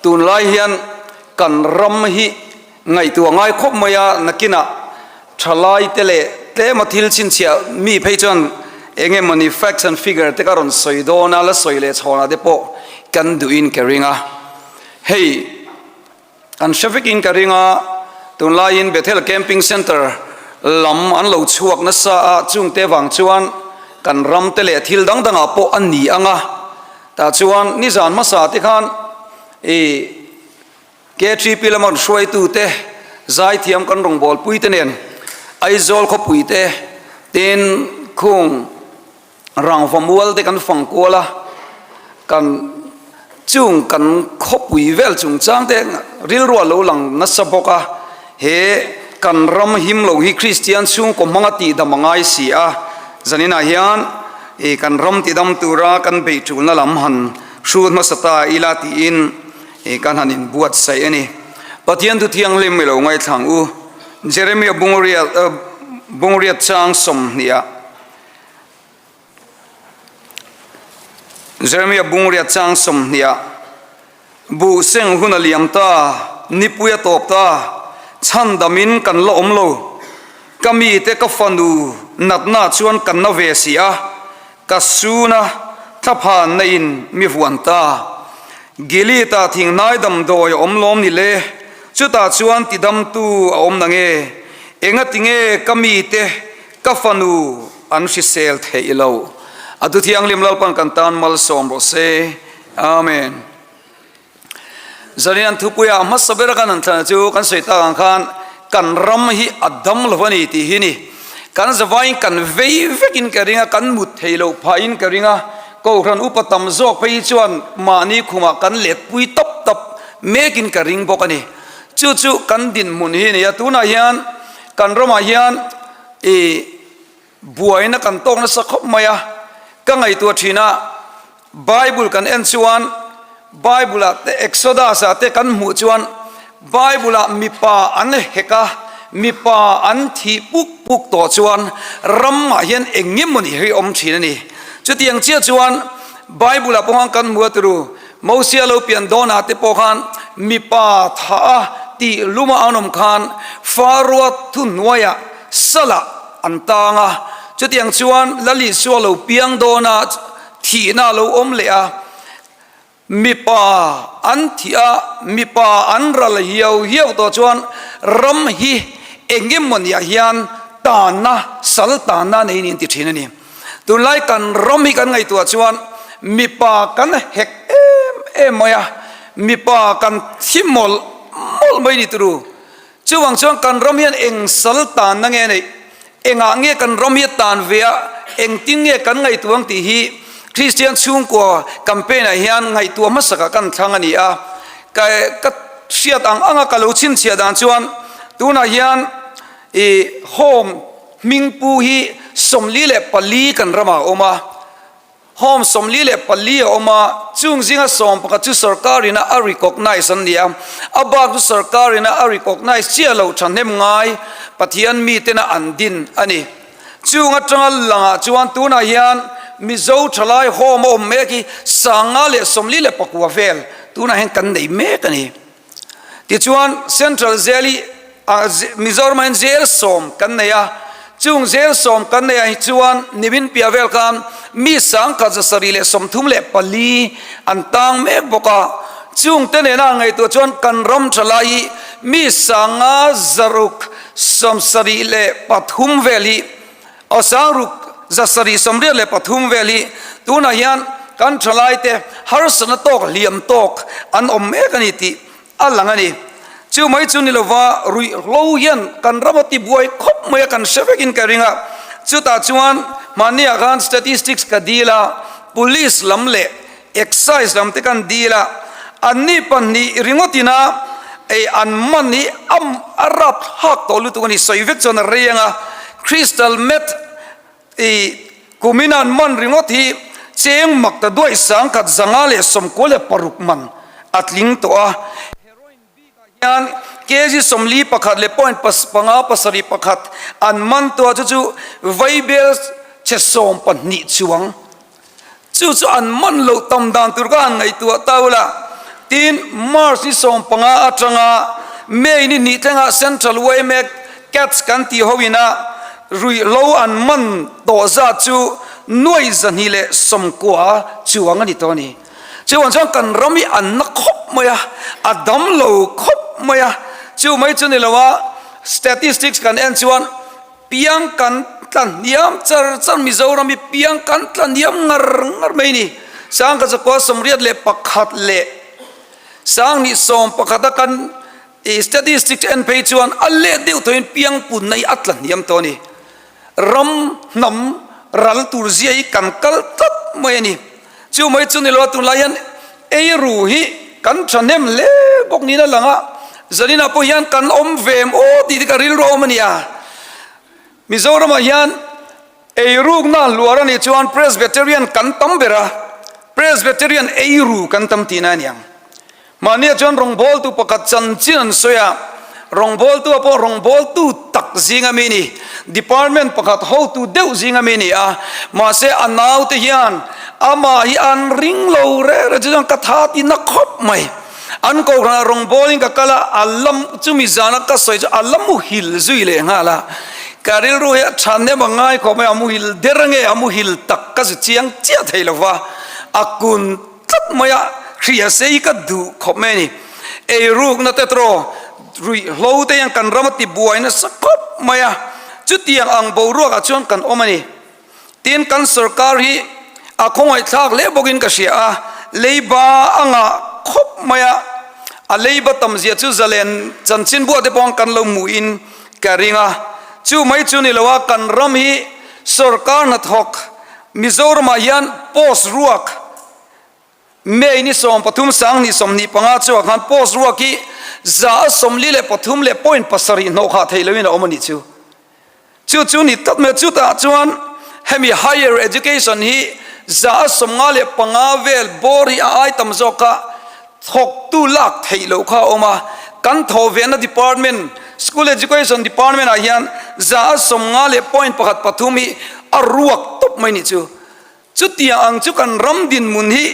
Tunlai hian kan ram hi ngaihtuah ngai khawp mai a, nakinah thalai te leh tlema thil chhinchhiah mi phei chuan eng emawni facts and figure te ka rawn sawi dawn a, la sawi leh chhawnah te pawh kan duhin ka ring a. Hei kan hre vekin ka ring a, tunlaiin Bethel Camping Centre lam an lo chhuak nasa a, chungte vang chuan kan ram te leh thil dang dangah pawh a ni ang a. Tah chuan nizan hmasa te khan i KTP lama rawn hruaitute zaithiam kan rawngbawlpui te nen Aizawl khawpui te tin khung rangva mual te kan fang kual a, kan chung kan khawpui vel chungchang te rilru a lo lang nasa bawk a, he kan ram him lo hi Kristian chhungkaw hmanga tihdam a ngai si a, zaninah hian I kan ram tidam tura kan beih tulna lam han hrut hmasa ta ila tiin i kan han inbuatsaih a ni. Pathian thu thianghlim i lo ngaithlang u. Jeremia bungriat bungriat chang sawmhniah Jeremia bungriat chang sawmhniah Buh seng hun a liam ta, nipui a tawp ta, chhandamin kan la awm lo. Ka mite ka fanu natna chuan kan na ve si a, ka suna thlaphanna in mi vuan ta. Gilead-ah thinghnai damdawi a awm lawm ni le, chutah chuan tidamtu a awm nange? Engatinge ka mite ka fanu an hrisel theih lo? A thu thianghlim Lalpan kan tan malsawm rawh se. Amen. Zanian thupuia hmasa bera kan han thlan chu kan sawi tak ang khan kan ram hi a dam lo a ni tih hi ni. Kan zavaiin kan vei vekin ka ring a, kan mut thei loh phahin ka ring a, Kohhran upa tam zawk phei hi chuan mahni khumah kan letpui tawp tawp mekin ka ring bawk a ni. Chu chu kan dinhmun hi a ni a, tunah hian kan ramah hian i Buaina kan tawk nasa khawp mai a, ka ngaihtuah thin a, Bible kan en chuan Bible ah te Exodus ah te kan hmuh chuan Bible ah mipa an hek a, mipa an thih puk puk tawh chuan ram ah hian eng nge mawni hi awm thin a ni. Chutiang chiah chuan Bible ah pawh khan kan hmu a turu Mosia lo pian dawn ah te pawh khan mipa thah a tih lum a an awm khan Faroa thuhnuai ah Salah an tang a, chutiang chuan Lal Isua lo piang dawn a, thihna a lo awm leh a, mipa an thih a, mipa an ral hiau hiau tawh chuan ram hi eng emawniah hian tanna, sal tanna nei niin ti thin a ni. Tunlai kan ram hi kan ngaihtuah chuan mipa kan hek em em mai a, mipa kan thi mawlh mawlh mai ni turu. Chuvang chuan kan ram hian eng sal tanna nge neih? Engah nge kan ram hi a tan ve a, engtin nge kan ngaihtuah ang tih hi Kristian chhungkua campaign ah hian ngaihtuah hmasakah kan thlang a ni a. Ka ka hriat ang anga ka lo chhinchhiah dan chuan tunah hian i home hmingpu hi 44 kan ramah a awm a. Home 44 a awm a, chung zinga 11 chu sorkarina a recognise an ni a, a bak chu sorkarina a recognise chiah loh thahnem ngai Pathian mitena an din a ni. Chung atanga langah chuan tunah hian Mizo thalai home a awm mek hi 549 vel tunah hian kan nei mek a ni. Tichuan Central Jail hi Mizoramah hian jail sawm kan nei a, chung jail sawm kan nei ah hi chuan nimin piah vel khan mi 1734 an tang mek bawk a, chung te nena ngaihtuah chuan kan ram tha lai hi mi 573 vel hi aw 6783 vel hi tunah hian kan thalai te harsatna tawk hliam tawk an awm mek a ni tih a lang a ni. Chu mai chu ni lova ruihhlo hian kan ram a tibuai khawp mai a kan hre vekin ka ring a, chutah chuan mahniah khan statistics ka dil a, police lam leh excise lam te kan dil a, anni pahnih ringawtin a ei an man hi a a rapthlak tawh lutuk a ni, sawi vek chuan a rei ang a, crystal meth i kumin an man ringawt hi cheng mak ta duaih sangkhat 596 man a tling tawh a. Heroin bikah hian kg 41 leh point panga pasarih pakhat an man tawh a, chu chu vaibel chhe 12 chuang. Chu chu an man loh tam dan tur kha han ngaihtuah ta ula. Tin, March ni 15 atanga May ni hnih thlengah Central yma Cats kan tih ho ina ruihhlo an man tawh zat chu 290 chuang a ni tawh a ni. Chuvang chuan kan ram hi an na khawp mai a, a dam lo khawp mai a. Chu mai chu ni lo a, statistics kan en chuan piang kan tla hniam char char Mizoram hi piang kan tla hniam ngar ngar mai a ni. Sangkhat zakua 81 leh 2011 a kan I statistics en phei chuan a let deuh thawhin piang punna hi a tla hniam tawh a ni. Ram hnam ral tur zia hi kan kal tlat mai a ni. Chu mai chu ni lo a tunlai hian eiru hi kan thahnem hle bawk niin a lang a, zaninah pawh hian kan awm ve em aw tih te ka rilru a awm a nia. Mizoramah hian eirukna hluar a nih chuan Presbyterian kan tam ber a, Presbyterian eiru kan tam tihna a ni ang. Mahnia chuan rawngbawltu pakhat chanchin an sawi a, rawngbawltua pawh rawngbawltu tak zinga mi ni, department pakhat hotu deuh zinga mi ni a, mahse a naute hian amah hi an ring lo reng reng chu chuan ka tha ti na khawp mai. An kohhranah rawngbawlin ka kal a, a lam chumi zana ka sawi chu a la muhil zui leh nghal a, ka rilru hi a thahnem a ngai khawp mai, a muhil der nge a muhil tak ka zu chiang chiah thei lo va, a kun Tlat mai a, hria sei ka duh khawp mai a ni. Eirukna te tawh ruihhlo te hian kan ram a ti buai nasa khawp mai a, chutiang ang boruakah chuan kan awm a ni. Tin, kan sorkar hi a khawngaihthlak hle bawkin ka hria a, leiba a ngah khawp mai a, a leiba tam zia chu zalen chanchinbuah te pawh kan lo hmuhin ka ring a. Chu mai chu ni lo a, kan ram hi sorkar hnathawk Mizoramah hian post ruak May ni 13 2025 chuah khan post ruak hi 43 leh point pasarih hnawhkhah theih loin a awm a nih chu. Chu chu ni tlat mai chutah chuan hemi higher education hi 55 vel bawr hi a ai tam zawk kha Thawktu lak theih loh kha a awm a, kan thawh vehna department, School Education Department ah hian 150 leh point pakhat pathum hi a ruak tawp mai nih chu. Chutiang ang chu kan ram dinhmun hi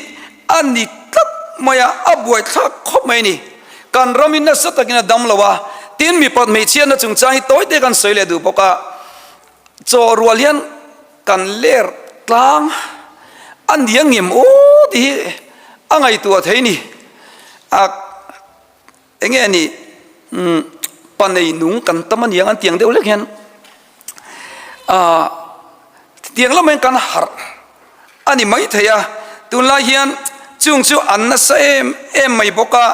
a ni tlat mai a, a buaithlak khawp mai a ni. Kan ram hi nasa takin a dam lo a, tin mipat hmeichhiatna chungchang hi tawi te kan sawi leh duh bawk a, chaw rual hian Kan ler tlang a nia ngem aw tih hi a ngaihtuah thei ni. A enge a nih umm pa nei nung kan tam a niang an tiang deuh lek hian ah tiang lamah hian kan harh a ni mai thei a. Tunlai hian chung chu an nasa em em mai bawk a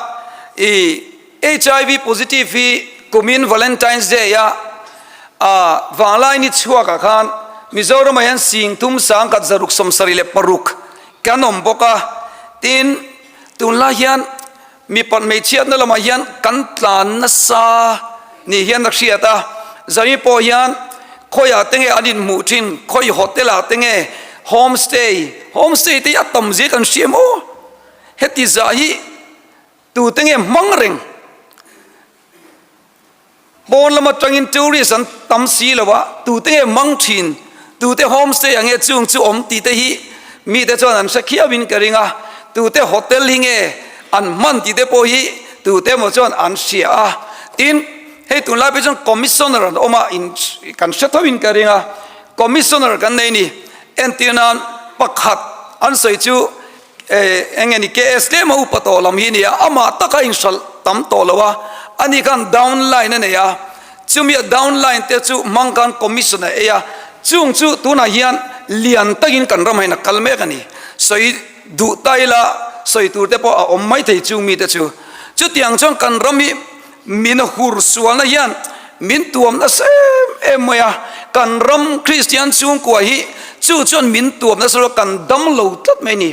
ih. Hiv positive hi kumin Valentine's Day a vanglai ni chhuakah khan Mizoramah hian 30 176 kan awm bawk a, tin tunlai hian mipat hmeichhiatna lamah hian kan tlan nasa ni hian a hriat a, Zami pawh hian khawiah te nge an inhmuh thin, khawi hotel ah te nge homestay, homestay te hi a tam zia kan hria maw? Heti zah hi. Tute nge hmang reng? Pawn lam atangin tourist an tam si lo a, tute nge hmang thin? Tute homestay ang nge chung chu awm tih te hi mite chuan an hre khiauin ka ring a, tute hotel hi nge an hman tih te pawh hi tute emaw chuan an hria a. Tin, hei tunlai phei chuan commissioner an awm a, in kan hre thoin ka ring a, commissioner kan nei ni. Entir nan pakhat an sawi chu Eng nge ni KS tlem a upa tawh lam hi nia, amah taka inhralh tam tawh lo a, ani khan down line a nei a, chumi a down line te chu hmang khan commission a ei a, chung chu tunah hian lian takin kan ramah hian a kal mek a ni. Sawi duh ta ila sawi tur te pawh a awm mai thei chung mite chu. Chutiang chuan kan ram hi min hur sualna hian min tuam nasa em em mai a, kan ram Kristian chhungkua hi chu chuan min tuam nasa lo kan dam lo tlat mai a ni.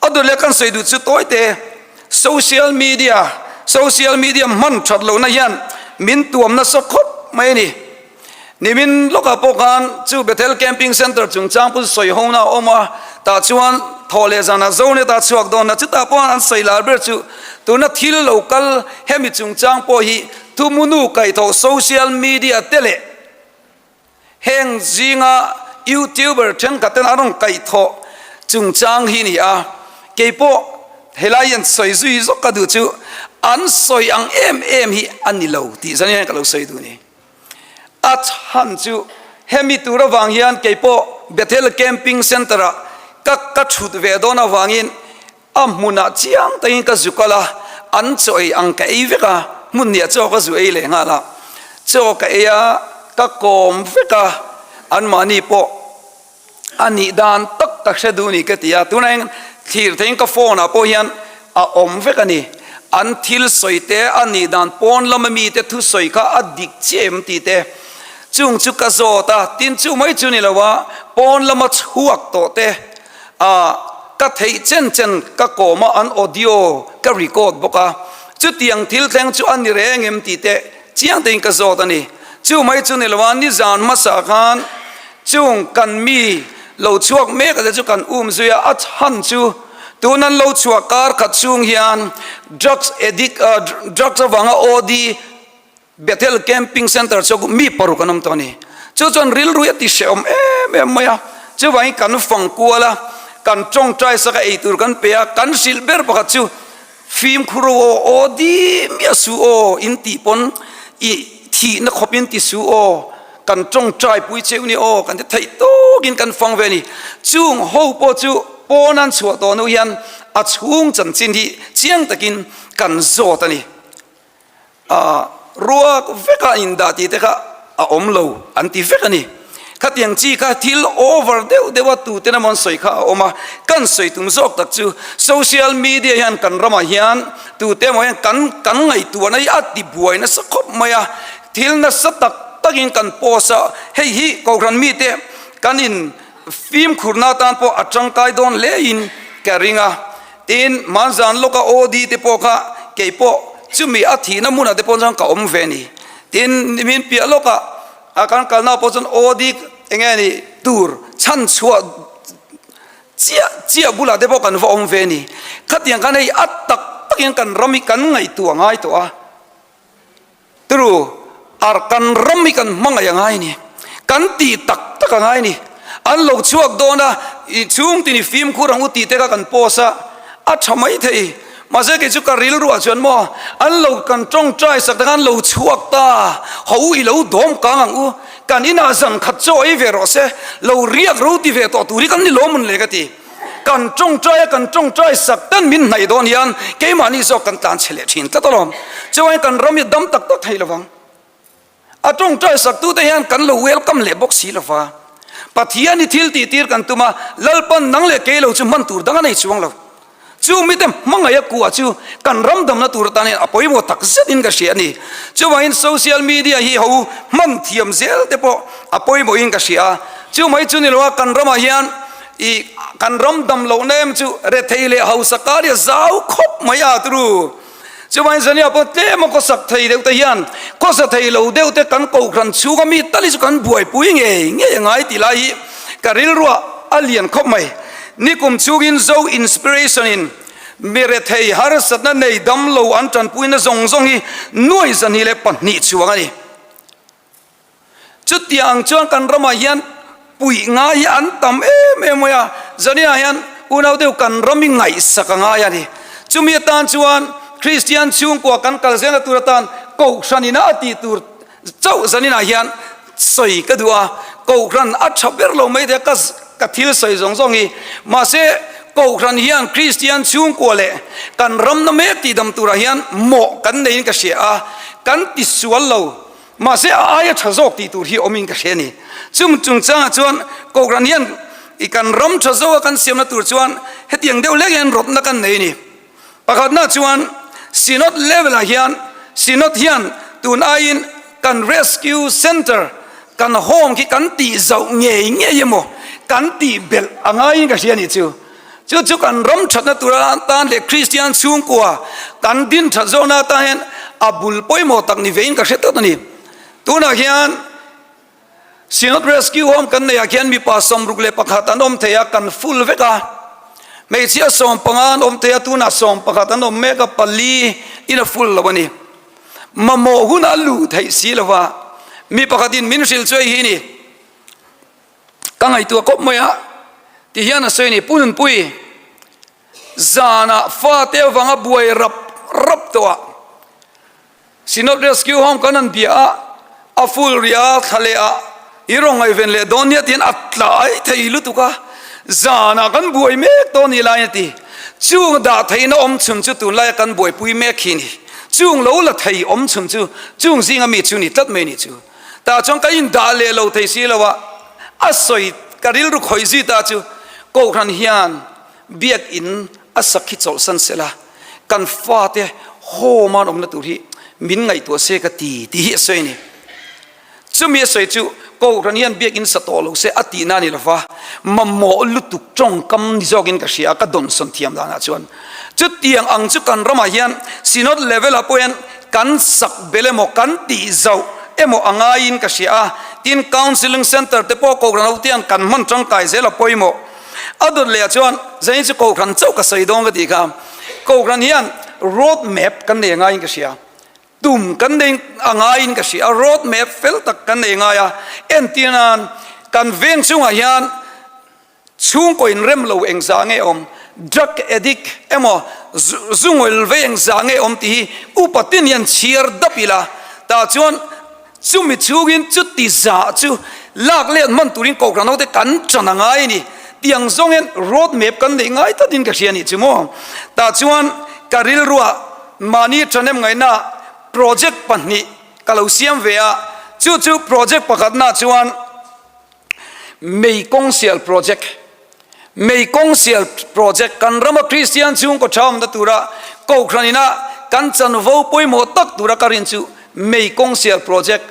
A dawt leh kan sawi duh chu tawi te social media, social media hman that lohna hian min tuam nasa khawp mai a ni. Nimin lawkah pawh khan chu Bethel Camping Centre chungchang pawh sawi hona a awm a, tah chuan thawh leh zanah Zonet a chhuak dawn a, chutah pawh an sawi lar ber chu tuna thil lo kal hemi chungchang pawh hi thumunu kaihthawh social media te leh heng zinga youtuber thenkhat ten an rawn kaihthawh chungchang hi a ni a, keipawh. Helai hian sawi zui zawk ka duh chu an sawi ang em em hi a ni lo tih zan hian ka lo sawi duh a ni. A chhan chu hemi tur avang hian kei pawh Bethel Camping Centre ah ka ka thut ve dawn avangin a hmunah chiang takin ka zu kal a, an chaw ei ang ka ei vek a, hmun hniah chaw ka zu ei leh nghal a, chaw ka ei a, ka kawm vek a, anmahni pawh A nih dan tak ka hre duh ni ka ti a, tunah hian thlir theiin ka phone ah pawh hian a awm vek a ni. An thil sawi te, a nih dan pawn lama mite thusawi kha a dik chiah em tih te chung chu ka zawt a, tin chu mai chu ni lo a, pawn lama chhuak tawh te ah ka theih chen chen ka kawm a, an audio ka record bawk a, chutiang thil thleng chu a ni reng em tih te chiang tein ka zawt a ni. Chu mai chu ni lo a, nizan hmasa khan Chung kan mi lo chhuak mek te chu kan um zui a, a chhan chu tun an lo chhuah kar khat chhung hian drugs addict drugs avanga OD Bethel Camping Centre chu mi paruk an awm tawh a ni. Chu chuan rilru hi a ti hrehawm em em mai a, chuvangin kan fang kual a, kan tawngtai sak a, eitur kan pe a, kan hrilh ber pakhat chu Fimkhur aw aw di miah su aw in tih pawn i thihna khawp in ti su aw kan tawngtai pui cheu ni aw kan ti theih tawkin kan fang ve a ni. Chung ho pawh chu pawn an chhuah tawh hnu hian a chhung chanchin hi chiang takin kan zawt a ni. A ruak vekah indah tih te kha a awm lo an ti vek a ni. Khatiang chi kha thil over deuh deuh a tuten emaw an sawi kha a awm a, kan sawi tum zawk tak chu social media hian kan ramah hian tute emaw hian kan kan ngaihtuahna hi a ti buai nasa khawp mai a, thil nasa tak takin kan post a, hei hi Kohhran mite kan in fimkhurna atan pawh a tangkai dawn hlein ka ring a. Tin, hmanzan lawka OD te pawh kha kei pawh chumi a thihna hmunah te pawh chuan ka awm ve a ni. Tin, nimin piah lawkah a kan kalna pawh chuan OD eng nge ni tur chhan chhuah chiah chiah bulah te pawh kan va awm ve a ni. Khatiang khan hei a tak takin kan ram hi kan ngaihtuah ngai tawh a. Turu, ar kan ram hi kan hmangaih a ngai ni. Kan tih tak tak a ngai ni. An lo chhuak dawn a, i chhung tin i fimkhur ang u tih te kha kan post a, a tha mai thei. Mahse kei chu ka rilruah chuan maw, an lo kan tawngtai sak te khan an lo chhuak ta, ho u i lo dawm kang ang u, kan inah zan khat chaw ei ve rawh se, lo riak ro ti ve tawh tur hi kan ni lawm mun le ka ti. Kan tawngtai a, kan tawngtai sak ten min hnaih dawn hian keimahni zawk kan tlan chhe leh thin tlat alawm. Chuan kan ram hi dam tak tak thei lovang. A tawngtai sak tute hian kan lo welcome leh bawk si lova. Pathian hi thil tih tir kan tum a, Lalpan nang leh kei lo chu hman tur dang a nei chuang lo. Chu mite hmangaih a kuah chu kan ram damna tur atan hian a pawimawh tak zetin ka hria a ni. Chuvangin social media hi ho hman thiam zel te pawh a pawimawhin ka hria a. Chu mai chu ni lo a, kan ramah hian I kan ram dam lohna em chu rethei leh hausa kar hi a zau khawp mai a turu. Chuvangin Zania pawh tlem a khawsak thei deuh te hian khawsa thei lo deuh te kan kohhran chhunga mi tal hi chu kan buaipui ngei ngei a ngai tih lai hi ka rilruah a lian khawp mai. Nikum chhungin Zo Inspiration in mi rethei harsatna nei dam lo an tanpuina zawng zawng hi nuai 202 chuang a ni. Chutiang ang chuan kan ramah hian puih ngai hi an tam em em mai a, Zaniah hian unau deuh kan ram hi ngaihsak a ngai a ni. Chumi atan chuan Kristian chhungkua kan kal zelna tur atan Kohhran ina a tih tur chauh zaninah hian sawi ka duh a, Kohhran a tha ber lo mai thei a ka ka thil sawi zawng zawng hi. Mahse Kohhran hian Kristian chhungkua leh kan ramna mek tihdam turah hian mawh kan neiin ka hria a, kan tisual lo. Mahse a aia tha zawk tih tur hi awmin ka hria a ni. Chung chungchangah chuan Kohhran hian i kan ram tha zawka kan siamna tur chuan hetiang deuh lek hian rawtna kan nei a ni. Pakhatna chuan Synod level ah hian Synod hian tun aiin kan Rescue Centre kan home khi kan tih zauh ngei ngei emaw kan tih belh a ngaiin ka hria a nih chu. Chu chu kan ram thatna tur atan leh Kristian chhungkua kan din that zawkna atan hian a bul pawimawh tak ni vein ka hre tawt a ni. Tunah hian Synod Rescue Home kan neihah khian mipa 61 an awm thei a, kan full vek a. Hmeichhia 15 an awm thei a, tunah 11 an awm mek a, pali in a full lo a ni. Mamawh hunah a luh theih si lova mi pakhatin min hrilh chu hei hi a ni. Ka ngaihtuah kawp mai a, ti hian a sawi a ni, Pu Nunpui, Zanah fate avanga buai rap rap tawh a, Synod Rescue Home kan han bia a, a full rih a, thla leh ah i rawn ngaihven leh dawn nia tiin a tlai thei lutuk a, zanah kan buai mek tawh ni laiin a ti. Chung dah theihna awm chhun chu tunlaia kan buaipui mek hi a ni. Chung lo la thei awm chhun chu chung zinga mi chu ni tlat mai a ni chu. Tah chuan ka indah leh lo thei si lo a, a sawi ka rilru khawih zui ta chu Kohhran hian Biakinn a sak hi chawlhsan sela, kan fate home an awmna tur hi min ngaihtuah se ka ti tih hi a sawi a ni. Chumi a sawi chu Kohhran hian biakinn sa tawh lo se a tihna a ni lova, mamawh lutuk tawngkam ni zawkin ka hria a, ka dawnsawn thiam danah chuan. Chutiang ang chu kan ramah hian Synod level ah pawh hian kan sak bel emaw kan tih zauh emaw a ngaiin ka hria a, tin Counselling Centre te pawh Kohhran ho te hian kan hman tangkai zel a pawimawh. A dawt leh ah chuan zain chu Kohhran chauh ka sawi dawn ka tih kha, Kohhran hian road map kan nei a ngaiin ka hria, tum kan nei a ngaiin ka hria, road map fel tak kan nei ngai a, entir nan kan veng chungah hian chhungkaw inrem lo engzah nge awm, drug addict emaw zungawil vei engzah nge awm tih hi upa tin hian chhiar dap ila, tah chuan Chumi chhungin chuti zah chu lak let hman turin Kohhran hote kan ṭan a ngai a ni. Tiang zawngin road map kan neih ngai tawtin ka hria a nih chu maw. Tah chuan ka rilruah mahni ṭhahnem ngaihna project pahnih ka lo siam ve a, chu chu project pakhatna chuan Mei kawngsial project Mei kawngsial project kan rama Kristian chhungkaw tha awmna tura Kohhran ina kan chanvo pawimawh tak tura ka rin chu Mei kawngsial project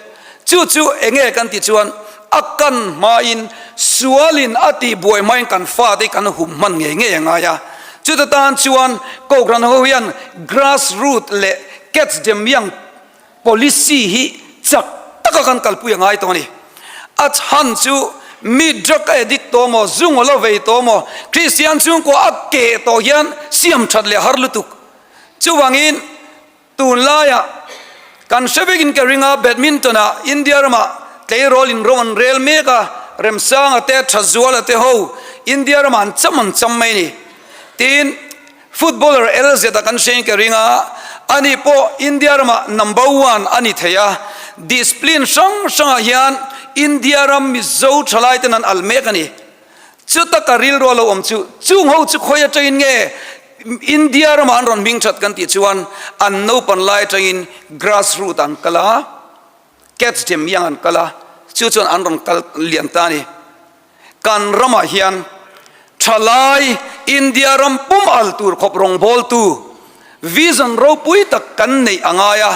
chu chu enge kan ti chuan a kan hmain sualin a tih buai hmain kan fate kan hum hman ngei ngei a ngai a. Chuta tan chuan Kohhran ho hian grass root leh catch them young Policy hi chak taka kan kalpui a ngai tawh a ni. A chhan chu mi drug a addict tawh maw, zu ngaw la vei tawh maw, Kristian chhungkua a keh tawh hian siam that leh har lutuk. Chuvangin tunlaiah kan hre vekin ka ring a, badminton ah India ramah tleirawl in ro an rel mek a, Remsanga te, Thazuala te ho India ramah an cham an cham mai a ni. Tin. Footballer LZ a kan hriain ka ring a, ani pawh India ramah number one a ni thei a, discipline hrang hrangah hian India ram Mizo thalai ten an al mek a ni. Chuta ka rilru a lo awm chu, chung ho chu khawi atangin nge India ramah an rawn hming that kan tih chuan an naupan lai atangin grass root an kal a, catch them young an kal a, chu chuan an rawn kal lian ta a ni. Kan ramah hian thalai India ram pum al tur khawp rawngbawltu vision ropui tak kan neih a ngai a,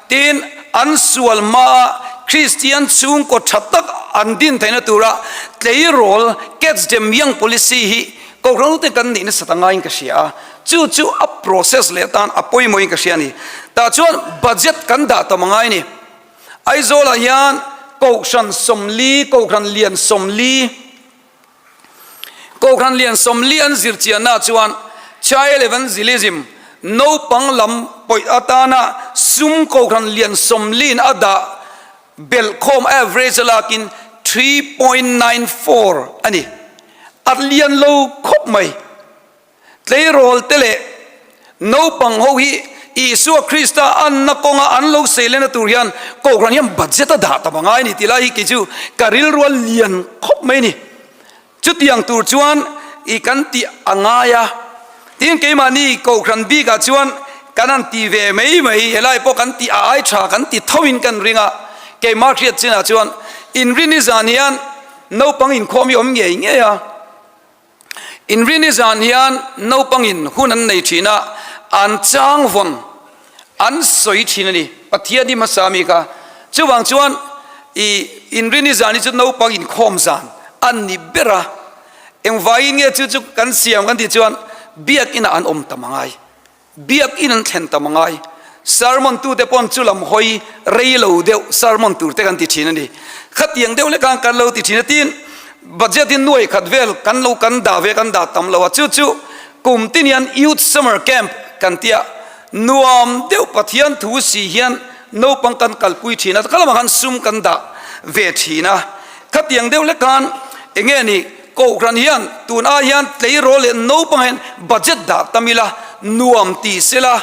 tin an sual hmaa Kristian chhungkaw tha tak an din theihna tura tleirawl catch them young policy hi Kohhran te kan neih nasat a ngaiin ka hria a, chu chu a process leh atan a pawimawhin ka hria a ni. Tah chuan budget kan dah tam a ngai a ni. Aizawlah hian Kohhran 40, Kohhran lian 40, Kohhran lian 40 an zir chianna chuan Child Evangelism, naupang lam pawih atana sum Kohhran lian 40 in a dah belhkhawm average a lakin 3.94 a ni. A lian lo khawp mai. Tleirawl te leh naupang ho hi Isua Krista anna kawnga an lo seilena tur hian Kohhran hian budget a dah tam a ngai a ni tih lai hi kei chu ka rilrual lian khawp mai a ni. Chutiang tur chuan i kan tih a ngai a, tin keimahni Kohhran bikah chuan kan han ti ve mai mai, helai pawh kan tih a ai tha kan ti thoin kan ring a, keimah hriat chinah chuan inrini zan hian naupang inkhawm hi awm ngei ngei a. Inrini zan hian naupangin hun an nei thin a, an chang vawn an sawi thin a ni. Pathian hi hmasa mi kha. Chuvang chuan i inrini zan hi chu naupang inkhawm zan a ni ber a. Engvaiin nge chu chu kan siam kan tih chuan biakinah an awm tam a ngai. Biakinn an thlen tam a ngai. Sermon tute pawn chu lam hawi rei lo deuh sermon tur te kan ti thin a ni. Khatiang deuh lek khan kan lo ti thin a tin budget in nuai khat vel kan lo kan dah ve kan dah tam lo a chu chu kum tin hian youth summer camp kan tia nuam deuh Pathian thu si hian naupang kan kalpui thin a kha lamah khan sum kan dah ve thin a. Khatiang deuh lek khan enge ni. Kohhran hian tun ai hian tleirawl leh naupang hian budget dah tam ila nuam ti sela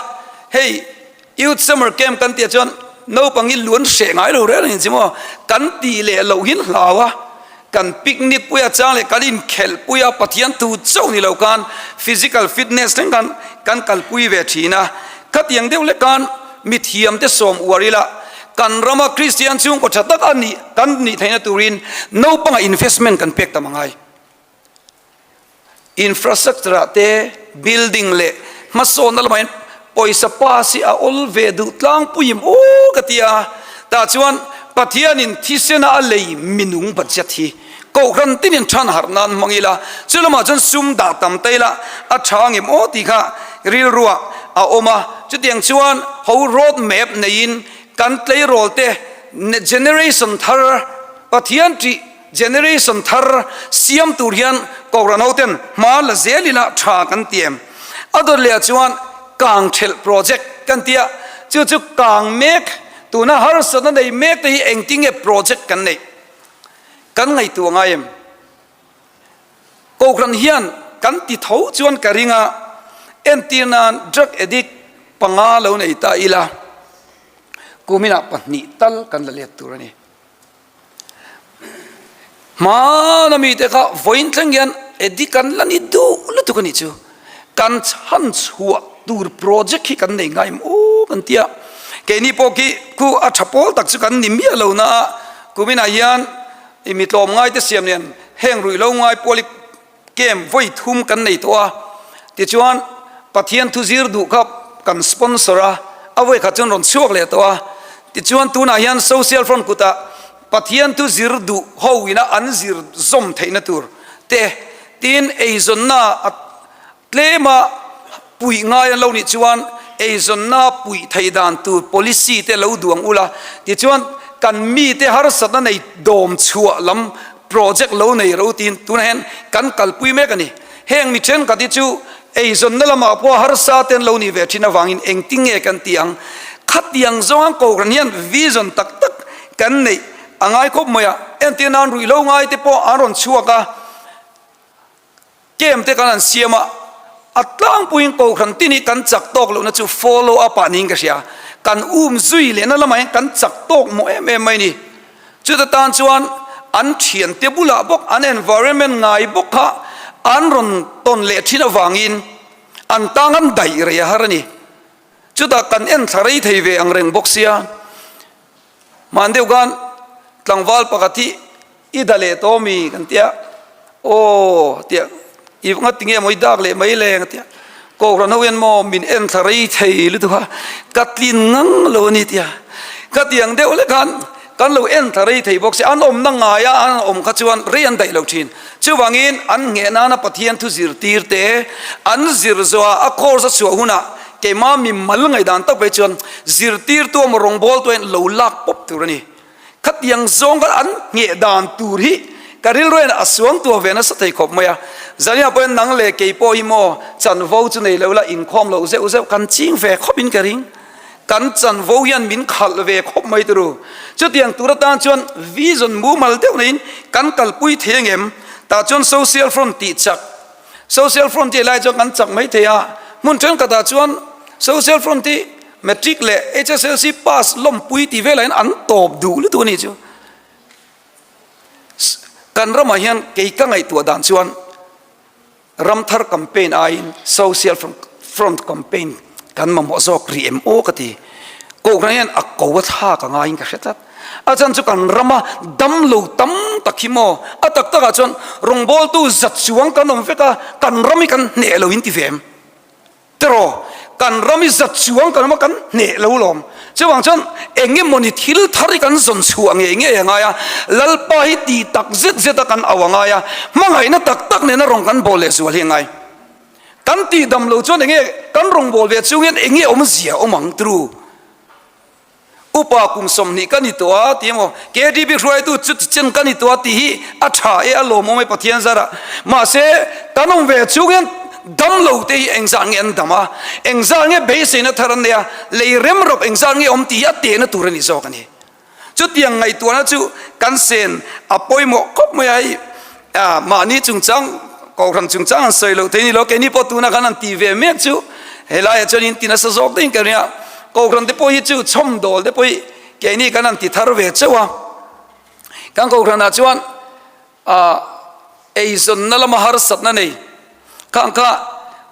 hei Youth Summer Camp kan tih ah chuan naupang hi luan hreh ngai lo reng reng chi maw kan tih leh loh hin hlau a kan picnic pui a chang leh kan inkhelh pui a Pathian thu chauh ni lo khan physical fitness thleng khan kan kalpui ve thin a khatiang deuh lek khan mithiam te sawm uar ila kan rama Kristian chhungkaw tha tak a nih kan nih theihna turin naupangah investment kan pek tam angai. Infrastructure ah te building leh hmasawnna lamah hian pawisa pass hi a awl ve duh tlangpui em aw ka ti a, tah chuan Pathianin thisena a lei minung budget hi Kohhran tinin than harh nan hmang ila, chu lamah chuan sum dah tam ta ila a tha ngem aw tih kha rilruah a awm a, chutiang chuan ho road map neiin kan tleirawl te generation thar Pathian ṭih Generation thar siam tur hian Kohhran hoten hma la zel ila tha kan ti em? A dawt leh ah chuan kang thelh project kan ti a, chu chu kang mek tuna harsatna nei mek te hi engtin nge project kan neih kan ngaihtuah ngai em? Kohhran hian kan ti tho chuan ka ring a, entir nan drug addict panga lo nei ta ila kuminah pahnih tal kan la let tur a ni. Hmana mite kha vawiin thleng hian Eddie kan la ni duh lutuk a nih chu. Kan chhan chhuah tur project hi kan nei ngai em aw kan ti a. Keini pawh khi khu a tha pawl tak chu kan ni miah lo na a, kuminah hian i mi tlawm ngaite siam nen heng ruihhlo ngai pawl hi Camp vawi thum kan nei tawh a, tichuan Pathian thu zir duh kha kan sponsor a, a vawi khat chuan rawn chhuak leh tawh a, tichuan tunah hian Social Front kutah Pathian thu zir duh ho ina an zir zawm theihna tur te tin eizawnna a tlema puih ngai an lo nih chuan eizawnna puih theih dan tur policy te lo duang ula, tichuan kan mite harsatna nei dawm chhuah lam project lo nei ro tiin tunah hian kan kalpui mek a ni. Heng mi thenkhat hi chu eizawnna lamah pawh harsa te an lo nih ve thin avangin engtin nge kan ti ang? Khatiang zawnga Kohhran hian vision tak tak kan neih a ngai khawp mai a, entir nan ruihhlo ngai te pawh an rawn chhuak a, Camp te kan han siam a, a tlangpuiin Kohhran tin hi kan chak tawk lohna chu follow up ah niin ka hria. Kan um zui lehna lamah hian kan chak tawk mawh em em mai ni. Chuta tan chuan an thiante bulah bawk, an environment ngai bawk kha an rawn tawn leh thin avangin an tang an daih rei a har a ni. Chutah kan en thla rei thei ve ang reng bawk sia. Hman deuh khan tlangval pakhat hi i da leh tawh mi kan tia aw tia i nga tinge maw i dak leh mai le ka tia Kohhran ho hian maw min en thla rei thei lutuk a ka tlin ngang lo a ni tia ka tiang deuh lek khan kan lo en thla rei thei bawk si an awmna ngaia an awm kha chuan rei an daih lo thin chuvangin an ngheh nana Pathian thu zirtir te an zir zawha a course a chhuah hunah Keimah mi mal ngaihdan tak phei chuan zirtirtu emaw rawngbawltu hian lo lak pawp tur a ni. Khatiang zawng kha an ngheh dan tur hi ka rilru hian a suang tuah ve nasa thei khawp mai a. Zania pawh hian nang leh kei pawh hi maw chanvo chu nei lo la inkhawm loh zeuh zeuh kan ching ve khawp in ka ring. Kan chanvo hian min khalh ve khawp mai turu. Chutiang tur atan chuan vision mumal deuh neiin kan kalpui thei angem? Tah chuan social front tih chak Social front tih lai chuan kan chak mai thei a, hmun thenkhatah chuan social front hi matric leh HSLC pass lawmpui tih velah hian an tawp duh lutuk a nih chu. Kan ramah hian kei ka ngaihtuah dan chuan ramthar campaign aiin social front campaign kan mamawh zawk rih em aw ka ti. Kohhran hian a ko a thlak a ngaiin ka hre tlat. A chan chu kan rama dam lo tam tak hi maw? A tak takah chuan rawngbawltu zat chuang kan awm vek a, kan ram hi kan hneh lo in ti ve em? Tiraw? Kan ram hi zat chuang kan awm a, kan hneh lo lawm. Chuvang chuan eng emawni thil thar hi kan zawn chhuah ngei ngei a ngai a, Lalpa hi ti tak zet zet a kan au a ngai a, hmangaihna tak tak nena rawn kan bawl leh zual hi a ngai. Kan tih dam lo chuan enge kan rawngbâwl ve chhung hian enge awmzia awm ang tru? Upa kum 20 ka ni tawh a ti emaw KDP hruaitu chu chen ka ni tawh a tih hi a tha e a lawmawm e Pathian zarah. Mahse kan awm ve chhung hian dam lo te hi engzah nge an dam a, engzah nge beiseina thar an nei a, lei rem rawp engzah nge awm tih hi a tehna tur a ni zawk a ni. Chutiang ngaihtuahna chu kan sen a pawimawh khawp mai a hei. Mahni chungchang, Kohhran chungchang an sawi loh thei ni lo, keini pawh tuna khan an ti ve mek chu helaiah chuan in ti nasa zawk deuhin ka ring a, Kohhran te pawh hi chu chhawmdawl te pawh hi keini kan han ti thar ve chauh a, kan Kohhranah chuan eizawnna lama harsatna nei khang kha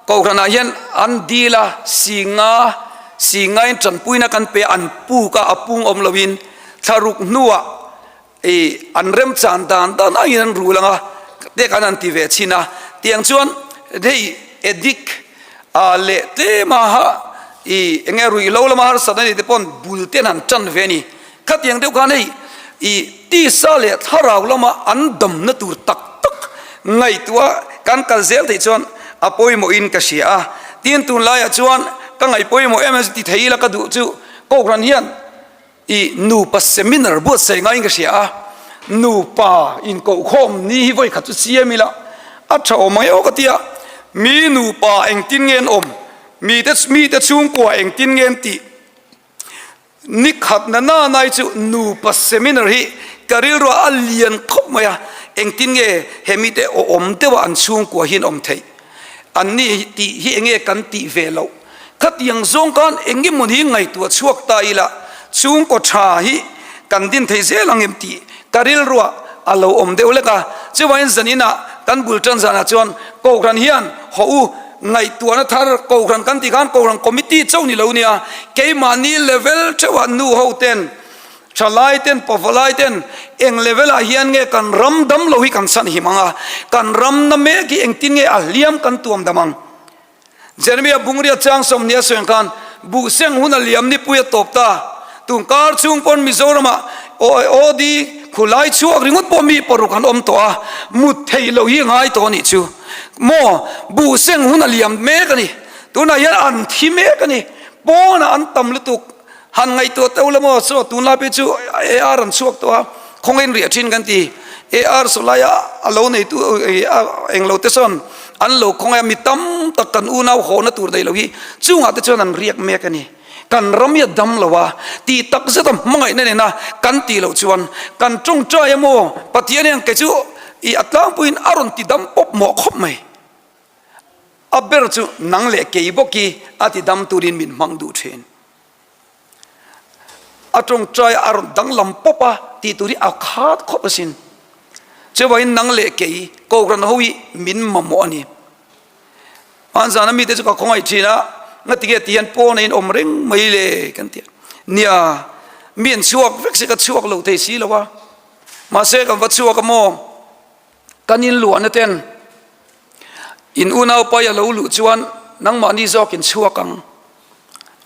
Kohhranah hian an dil a, singa singain tanpuina kan pe a, an puk a, a pung awm loin thlaruk hnuah I an remchan dan dan angin an rul anga te khan an ti ve thin a, tiang chuan hei addict ah leh tlem a ha i enge ruihhlo lama harsat a nih te pawn bul ten han tan ve a ni. Khatiang deuh khan hei i tisa leh thlarau lama an damna tur tak tak ngaihtuah kan kal zel theih chuan a pawimawhin ka hria a, tin tunlaiah chuan ka ngaih pawimawh em em chu ti thei ila ka duh chu Kohhran hian I nupa seminar buatsaih ngaiin ka hria a, nupa inkohkhawm ni hi vawikhat chu siam ila a tha awm ang e aw ka ti a, mi nupa engtin nge an awm, mite mite chhungkua engtin nge an tih ni khat na na nai chu nupa seminar hi ka rilruah a lian khawp mai a, engtin nge he mite awm deuha an chhungkua hi an awm theih, an ni tih hi enge kan tih ve loh. Khatiang zawng khan eng emaw hi ngaihtuah chhuak ta ila chhungkaw tha hi kan din thei zel ang em tih ka rilruah a lo awm deuh lek a. Chuvangin zaninah kan bul tan zanah chuan Kohhran hian haw u ngaihtuahna thar Kohhran kan tih khan Kohhran Committee chauh ni lo nia, keimahni level theuhah nu ho ten, thalai ten, pavalai ten eng level ah hian nge kan ram dam lo hi kan chhan him ang a, kan ram na mek hi engtin nge a hliam kan tuam dam ang. Jeremia bungria chang 20 a sawi ang khan buhseng hun a liam nipui a tawp ta. Tun kar chhung pawn Mizoramah OD khulai chhuak ringawt pawh mi paruk an awm tawh a, mut theih loh hi a ngai tawh a nih chu. Maw buhseng hun a liam mek a ni. Tunah hian an thi mek a ni. Pawnah an tam lutuk. Han ngaihtuah teuh la maw saw tunlai phei chu AR an chhuak tawh a, khawngain riah thin kan ti. AR saw laia a lo neitu englo te sawn an lo khawngaih a, mi tam tak kan unau hawhna tur neih loh hi chungah te chuan an riak mek a ni. Kan ram hi a dam lo a, tih tak zeta hmangaihna nena kan tih loh chuan kan tawngtai a maw Pathian hian kei chu i a tlangpuiin a rawn ti dam pawp mawh khawp mai. A ber chu nang leh kei bawk hi a ti dam turin min hmang duh thin. A tawngtai a rawn danglam pawp a tih tur hi a khat khawp asin. Chuvangin nang leh kei Kohhran ho hi min mamawh a ni. Hmanzana mite chu ka khawngaih thin a, ngatinge ti hian pawn a inawm reng mai le kan ti a. Nia, mi an chhuak vek se ka chhuak lo thei si lo a. Mahse kan va chhuak a maw? Kan inluahna ten in unau pai a lo luh chuan nangmahni zawk in chhuak ang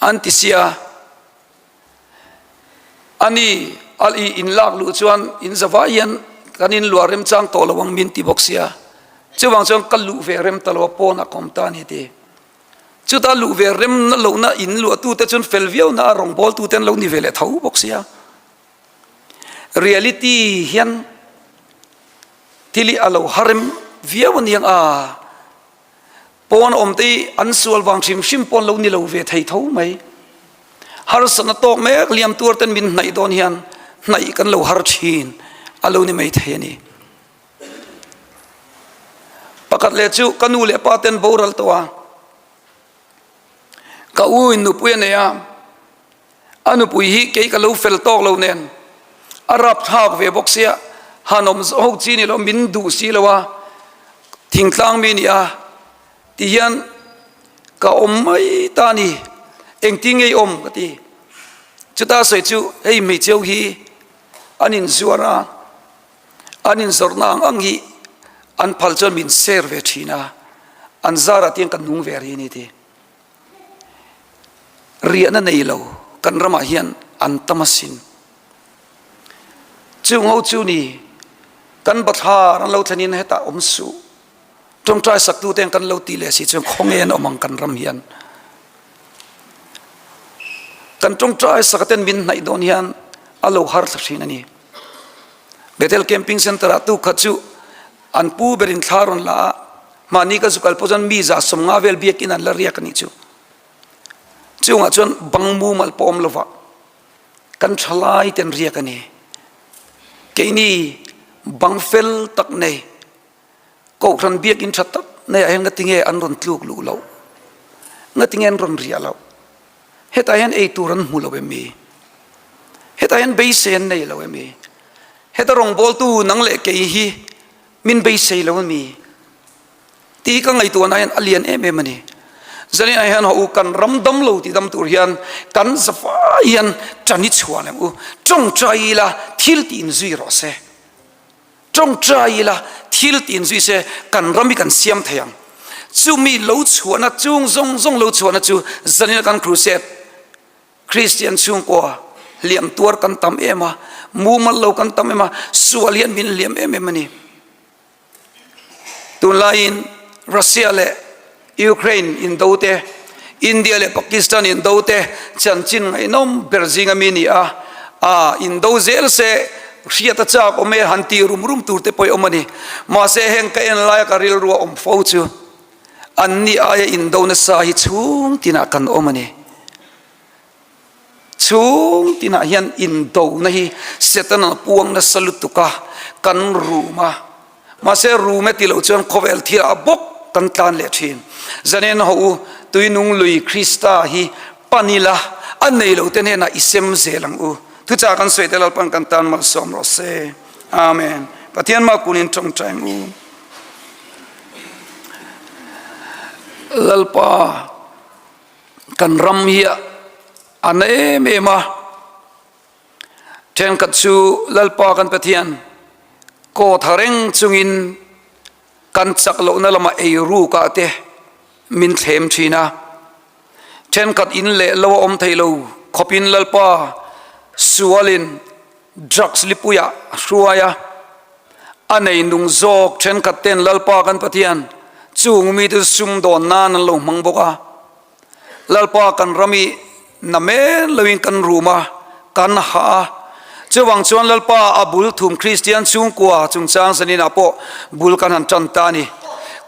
an ti sia. Ani a i in lak luh chuan in zavai hian kan inluah remchang tawh lo ang min ti bawk sia. Chuvang chuan ka luh ve rem ta lo a pawnah ka awm ta a ni ti. Chuta luh ve rem na lohna in luahtute chuan fel viau na a rawngbawltute an lo ni ve leh tho bawk sia. Reality hian thil hi a lo harem viau a niang a, pawn awm te hi an sual vang hrim hrim pawh an lo ni lo ve thei tho mai. Harsatna tawk mek liam tuar ten min hnaih dawn hian hnaih kan lo har thin a lo ni mai thei a ni. Pakhat leh chu ka nu leh pa ten boral tawh a, ka u in nupui a nei a, A nupui hi kei ka lo fel tawk lo nen a rapthlak ve bawk sia, han awm ho chi ni lo min duh si lo a, thingtlang mi ni a ti hian ka awm mai ta ni, engtin nge i awm ka ti. Chuta sawi chu hei hmeichhe ho hi an inzuar a, an inzawrhna ang ang hi an phal chuan min share ve thin a, an zarah te hian ka nung ve rih a ni ti. Riahna nei lo kan ramah hian an tam asin. Chung ho chu ni kan bathlar an lo thlenin hetah awm suh. Tawngtai saktu ten kan lo tih leh si chuan khawnge an awm ang kan ram hian. Kan tawngtai saka ten min hnaih dawn hian a lo har thla thin a ni. Bethel Camping Center ah tu khat chu an pu berin thla rawn la a, Mahni ka zu kal pawh chuan mi 150 vel biakin an la riak a nih chu. Chungah chuan bang mumal pawh awm lova kan thalai ten riak a ni. Keini bang fel tak nei. Kohhran biakin tha tak neiah hian ngatinge an rawn tluk luh loh? Ngatinge an rawn riah loh? Hetah hian ei tur an hmu lo em mi? Hetah hian beisei an nei lo em mi? Heta rawngbawltu nang leh kei hi min beisei lo em mi? Tih hi ka ngaihtuahna hian a lian em em a ni. Zaninah hian haw u kan ram dam lo tih dam tur hian kan zafai hian ṭan i chhuah lem u. Ṭawngṭai ila thil tih inzui rawh se. Ṭawngṭai ila thil tih inzui se kan ram hi kan siam thei ang. Chumi lo chhuahna chung zawng zawng lo chhuahna chu zanina kan crusade Kristian chhungkua hliam tuar kan tam em a, mumal lo kan tam em a, sual hian min hliam em em a ni. Tunlaiin Russia leh Ukraine indo te, India leh Pakistan indo te chanchin ngaihnawm ber zinga mi ni a, a indo zel se hriat a chak awm e han tih rum rum tur te pawh i awm a ni. Mahse heng ka en laia ka rilru a awm fo chu anni aia indo nasa hi chhung tinah kan awm a ni. Chhung tinah hian indona hi Setana a puang nasa lutuk a, kan rum a. Mahse rum e ti loh chuan khawvel thilah bawk kan tlan leh thin. Zanen ho u, tuinung lui Krista hi pan ila, a nei lo te hnenah i sem zel ang u. Thuchah kan sawi te Lalpan kan tan malsawm rawh se. Amen. Pathian mah kunin tawngtai ang u. Lalpa. Kan ram hi a na em em a, thenkhat chu Lalpa kan Pathian kaw tha reng chungin kan chak lohna lamah ei rukah te min thlem thin a, thenkhat in leh lo a awm thei lo khawpin Lalpa sualin drugs lipuiah a hruai a, a nei nung zawk thenkhat ten Lalpa kan Pathian chung mite chu sumdawn nan an lo hmang bawk a, Lalpa kan ram i na men loin kan rum a, kan hah a, chuvang chuan Lalpa a bul thum Kristian chhungkua chungchang zaninah pawh bul kan han tan ta a ni.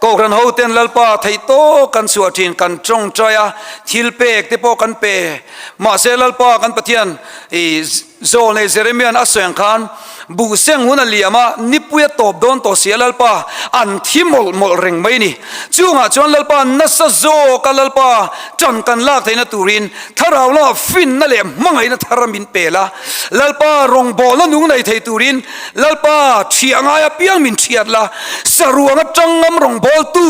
Kohhran hoten Lalpa theih tawk kan chhuah thin, kan tawngtai a, thil pek te pawh kan pe. Mahse Lalpa kan Pathian i Zawlnei Jeremia'n a sawi ang khan, Buh seng hun a liam a, nipui a tawp dawn tawh si a Lalpa, an thi mawlh mawlh reng mai ni. Chungah chuan Lalpa nasa zawk a Lalpa ṭan kan lak theihna turin thlarau lamah finna leh hmangaihna thar min pel a, Lalpa rawngbawlna nung nei thei turin Lalpa ṭhiah ngai apiang min ṭhiat la, saruang aṭang ngam rawngbawltu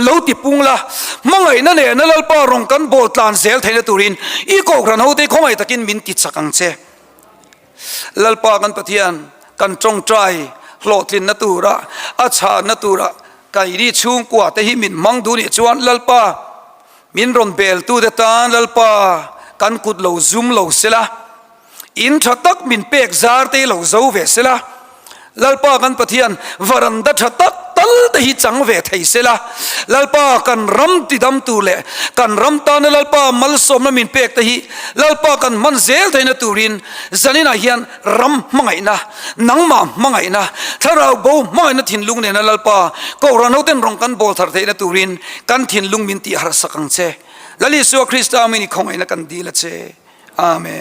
lo ti pung la, hmangaihna nena Lalpa rawng kan bawl tlan zel theihna turin i kohhran hote khawngaih takin min ti chak ang che. Lalpa kan Pathian, kan tawngtai hlawhtlinna tura, a chhanna tura kaini chhungkua te hi min hmang duh nih chuan Lalpa min rawn beltute tan Lalpa kan kut lo zum lo sela, In tha tak min pek zar te lo zo ve sela, Lalpa kan Pathian varanda tha tak tal te hi chang ve thei sela, Lalpa kan ram tidam tur leh kan ram tana Lalpa malsawmna min pek te hi Lalpa kan hman zel theihna turin zaninah hian ram hmangaihna, nangmah hmangaihna, thlarau bo hmangaihna thinlung nena Lalpa Kohhran hoten rawng kan bawl thar theihna turin kan thinlung min tih harsak ang che. Lal Isua Krista min i khawngaihna kan dil a che. Amen.